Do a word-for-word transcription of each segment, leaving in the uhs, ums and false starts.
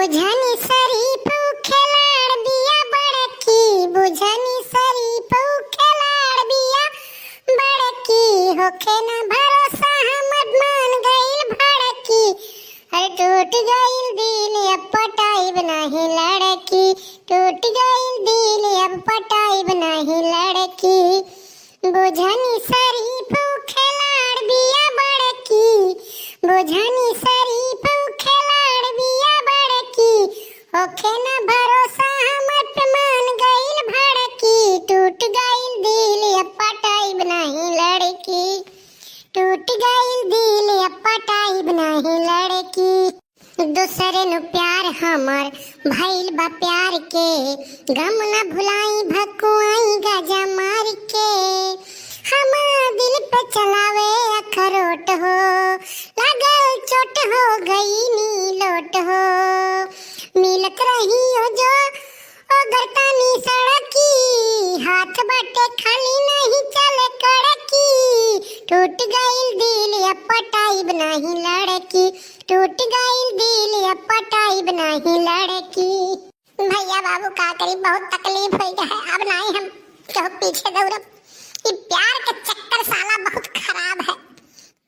बुझनी शरीफ उ खिलाड़ बिया बड़की, बुझनी शरीफ उ खिलाड़ बिया बड़की, होखे ना भरोसा हमर मान गइल भड़की। अरे टूट गइल दिल अब पटाइब नाही लड़की, टूट गइल दिल अब पटाइब नाही लड़की। बुझनी शरीफ उ खिलाड़ बिया बड़की, बुझनी शरीफ उ खिलाड़ बिया बड़की, होखे ना भरोसा हमर पे मान गइल भड़की, टूट गइल दिल अब पटाइब नाही लड़की, टूट गइल दिल अब पटाइब नाही लड़की। दूसरे नु प्यार हमर भइल बा प्यार के, गम न भुलाई भकुआई गाजा मार के। हमार दिल पे चलावे अखरोट हो, लागल चोट हो गई नी लोट हो। मिलत रही हो जो ओ गरतानी सड़की, हाथ बाटे खाली नहीं चले कड़की। टूट गइल दिल अब पटाइब नाही लड़की, टूट गइल दिल अब पटाइब नाही लड़की। भैया बाबू का करी, बहुत तकलीफ होइ गया है, अब नाही हम केहू पीछे दौड़ब। ई प्यार के चक्कर साला बहुत खराब है,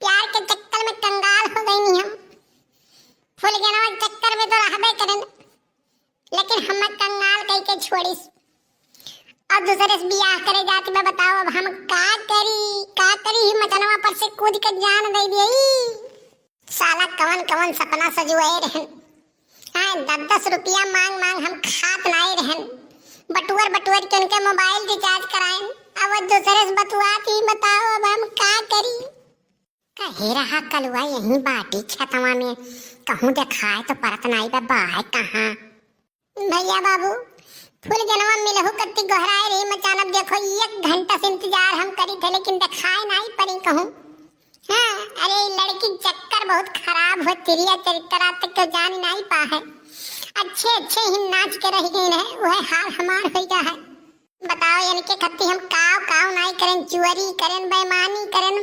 प्यार के चक्कर में कंगाल हो गई हम। फुलगेनवा चक्कर में तो रहबे करेन, लेकिन हम कंगाल कई के छोड़िस और दूसरे से बियाह करे जात बा। बताओ अब हम का करी, का करी? ही मचनवा पर से कूद के जान दे दिए। साला कवन कवन सपना सजुए रहन। हाँ, दस दस रुपया मांग मांग हम खात नाई रहन। बटुअर बटुअर के उनके मोबाइल रिचार्ज कराएन। अब वो दूसरे से बतुआत ही, बताओ अब हम का करी? कहे रहा कलुआ यहीं बाटी खेतवा में, कहूँ देखाए तो परत नाई बा, बा है कहाँ? भैया बाबू, फुलगेनवा मिलहु कत्ती गोहराए रे मचान। अब देखो, एक घंटा से इंतजार हम करी थे, लेकिन देखाए नाई परी कहूँ। हाँ, अरे, ई लड़की चक्कर बहुत खराब हो, तिरिया चरित्रा तक तो जान नाई पा है। अच्छे अच्छे ही नाच के रह गई है, वह हाल हमार हो गया है। बताओ, इनके खत्ती हम काव काव नाई करेन, चोरी करेन, बेईमानी करेन,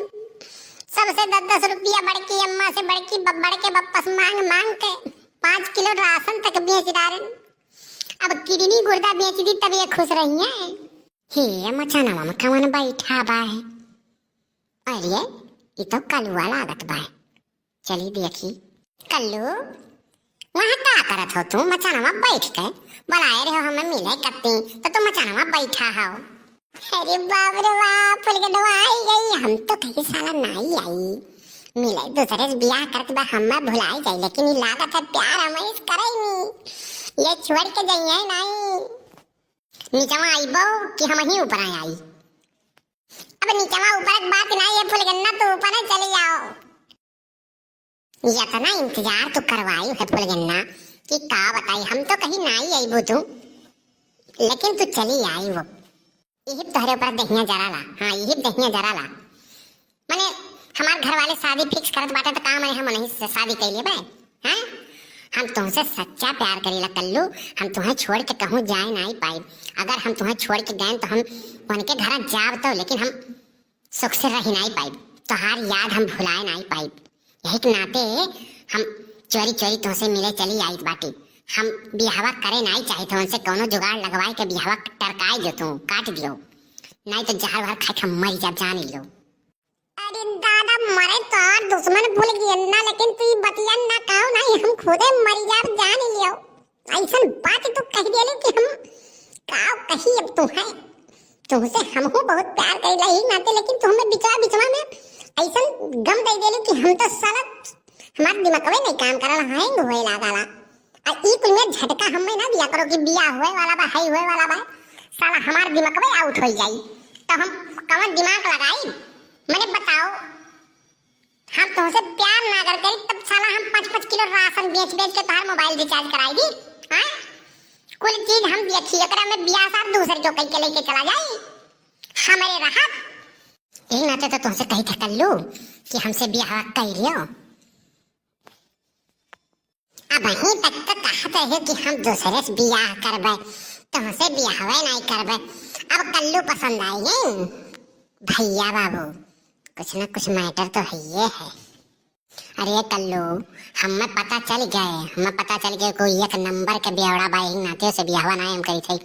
सबसे दस दस रुपया बड़की अम्मा से, बड़की ब-, बड़के बप्पा से मांग मांग के पाँच किलो राशन तक बेच डारेन। अब किडनी गुर्दा बेच दी तब ये खुश रही हैं। हे मचानवा में कवन बैठा बा है? अरे, ई तो कलुआ लागत बा है। चली देखी। कल्लू, वहाँ का करत हो तू? मचानवा बैठ के बुलाए रहे हो हमें मिले कत्ती, तो तू मचानवा बैठा हो। अरे बाप रे बाप, फुलगेनवा आई गई। हम तो कहीं साला नाई आई मिले, दूसरे से बियाह करत बा, हमें भुलाई जाई, लेकिन ई लागत है प्यार हमें इस करे नी। ये छोड़ के जाइए नाई। नीचवा आइबो कि हम ही ऊपर आई? अब नीचवा ऊपर के बात नाई है फुलगेन्ना, तू ऊपर चली जाओ। इतना इंतजार तू करवाई है फुलगेन्ना कि का बताई, हम तो कहीं नाई आईबू तू, लेकिन तू चली आई वो। यही तोहरे ऊपर दहिया जराला, हाँ, यही दहिया जराला। माने हमार घर वाले शादी फिक्स करत बाटे तो का माने हम उन्हीं से शादी कैले बे? हैं? हम तुमसे सच्चा प्यार करीला कल्लू, हम तुम्हें छोड़ के कहूँ जाए नाई पाइब। अगर हम तुम्हें छोड़ के गए तो हम उनके घर जाब तो, लेकिन हम सुख से रही नाई पाइब, तोहार याद हम भुलाए नाई पाइब। यही के नाते हम चोरी चोरी तुमसे मिले चली आइत बाटी। हम बियाहवा करे नाई चाहित, उनसे कौनो जुगाड़ लगवाए के बियाहवा टरकाए दियो, तू काट दियो, नाई तो जहर वहर खाए के हम मरी जाब, जान लियो। अरे दादा, मरे तोर दुश्मन फुलगेन्ना, लेकिन तू ई बतिया ना कहो, नाई हम खुदे मरी जाब, जान लियो। ऐसन बात तू कह देले कि हम का कही अब तुम्हें, तुमसे हमहू बहुत प्यार करीला ही नाते, लेकिन तू हमें बिचवा बिचवा में ऐसन गम दे देले कि हम तो साला हमार दिमागवे नहीं काम करला, हैंग होए लागला। आ ई कुल में झटका हमें ना दिया करो कि बियाह होए वाला बा, हाई होए वाला बा, साला हमार दिमागवे आउट हो जाई, तो हम कवन दिमाग लगाई? मने बताओ, हम तुमसे प्यार ना अगर करी तब साला हम पाँच पाँच किलो राशन बेच बेच के तोहार मोबाइल रिचार्ज कराई दी, हाँ? कुल चीज हम बेची, एकरा में बियाह सार दूसर जो कई के लेके चला जाई, हमरे रहत। यही नाते तो तुमसे कही था कल्लू कि हमसे बियाह कर लियो। अब वहीं तक तो कहत रहे कि हम दूसरे से बियाह करबे, तुमसे बियाहवे नहीं करबे। अब कल्लू पसंद आई गई भैया बाबू, कुछ ना कुछ मैटर तो है ये है। अरे कल्लू, हमें पता चल गए, हमें पता चल गए कोई एक नंबर के बेवड़ा बा, यही नाते से बियाहवा नाहीं हम करी थई।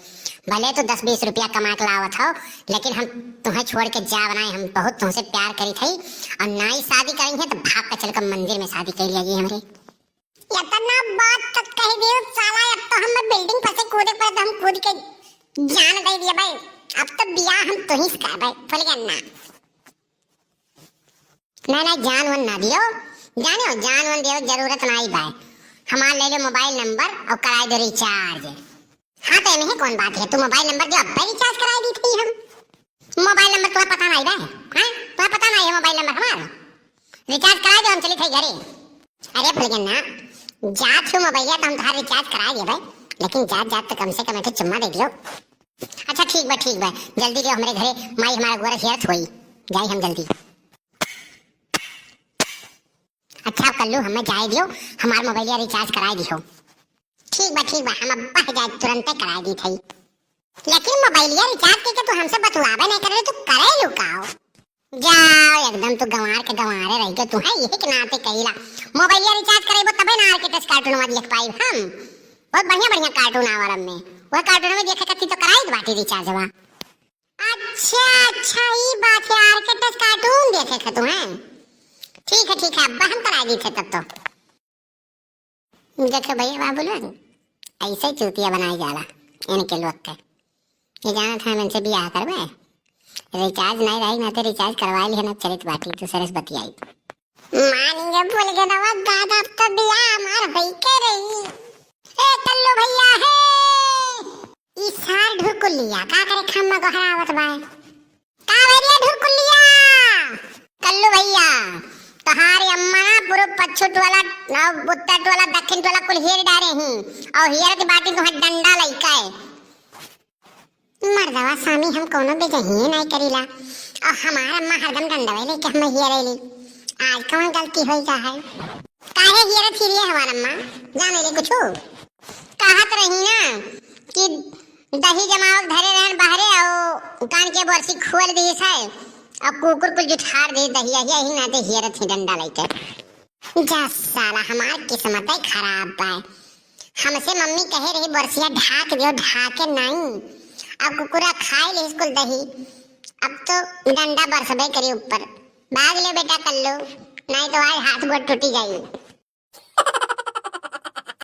भले तू दस बीस रुपया कमा के लावत हो, लेकिन हम तुहें छोड़ के जाब नाहीं, हम बहुत तुमसे प्यार करी थई। और नाहीं शादी करेंगे तो भाग के चल के मंदिर में शादी कर लिया हमरे। इतना बात तो कह दियो साला, अब तो हम बिल्डिंग पर से कूदे पर तो हम कूद के जान दे दिए भाई। अब तो बियाह हम तुहीं से करबे, फुलगेना। ना, ना, जान वन ना दियो, जानियो, जान वन दियो, जरूरत नाहीं बाय। हमार ले लो मोबाइल नंबर और कराई दो रिचार्ज। हाँ, तो एमे कौन बात है, तू मोबाइल नंबर दियो, अब्बे रिचार्ज कराई दी थी हम। मोबाइल नंबर तुम्हें पता नाहीं बाय, हाँ? तुम्हें पता नाहीं है मोबाइल नंबर हमार? रिचार्ज कराई दो, हम चली थी घरे। अरे फुलगेना, जात हो मोबाइल तो हम तुम्हारा रिचार्ज कराई देबे, लेकिन जात जात तो कम से कम एक ठे चुम्मा दे दियो। अच्छा ठीक बा, ठीक बा, जल्दी दियो हमरे घरे, माई हमारा गोरस हेरत होई, जाई हम जल्दी। अच्छा, अब कल्लू हमें जाए दियो, हमार मोबाइलिया रिचार्ज कराए दियो। ठीक बा, ठीक बा, हम अब्बा जाए तुरंते कराए दी थई। लेकिन मोबाइलिया रिचार्ज के, के तू हमसे बतुआबे नहीं करे, तू करे लू का हो? जाओ, एकदम तू गंवार के गंवारे रह गए, तू है यही के नाते कहिला। मोबाइलिया रिचार्ज करेबो तबे ना आर्केटस कार्टून में देख पाई हम। बहुत बढ़िया बढ़िया कार्टून आवल में, वह कार्टून में देखे खातिर तो कराई बाटी रिचार्जवा। अच्छा, अच्छा, ई बात है, आर्केटस कार्टून देखे खा तू हैं? ठीक है, ठीक है, अब्बा हम कराई दी थे तब तो। देखे भैया बाबू लोग, ऐसे चूतिया बनाई जाला इनके लोग के। ये जानत है, हम इनसे बियाह करबे, रिचार्ज नहीं रही ना तो रिचार्ज करवा ली है ना, चलित बाटी दूसरे से बतियाई। मानिए बोल के दवा गादा, अब तो बियाह हमार होई के रही। ए कल्लू भैया हे, ई सार ढुरकुलिया का करे खम्मा गोहरावत बा? का भैया ढुरकुलिया? कल्लू भैया, तोहारी अम्मा ना पूरब पच्छू टोला, अउ उत्तर टोला, दक्षिण टोला कुल हेर डारे ही, अउ हेरत बाटी तुहार डंडा लइका है। मर्दवा स्वामी हम कौनो बेजहिए नाहीं करीला, अउ हमार अम्मा हरदम डंडवे लेके हमें हेरेली। आज कौन गलती होई का है? काहे हेरत हिरिये हमार अम्मा? जाने ले कुछू? कहत रही ना कि दही जमावल धरे रहन बाहरे, अउ कान के बरसी खोल दी है, अउ कुकुर कुल जुठार दे दहिया, यही नाते हेरत ही डंडा लइके। जा साला, हमार किस्मत ही खराब बा। हमसे मम्मी कहे रही, "बरसिया ढाक दियो, ढाके नाई।" अब कुकुरा खाए ले स्कूल दही। अब तो डंडा बरसबे करी ऊपर। भाग ले बेटा कल्लू, नाई तो आज हाथ गोड़ टूटी जाई।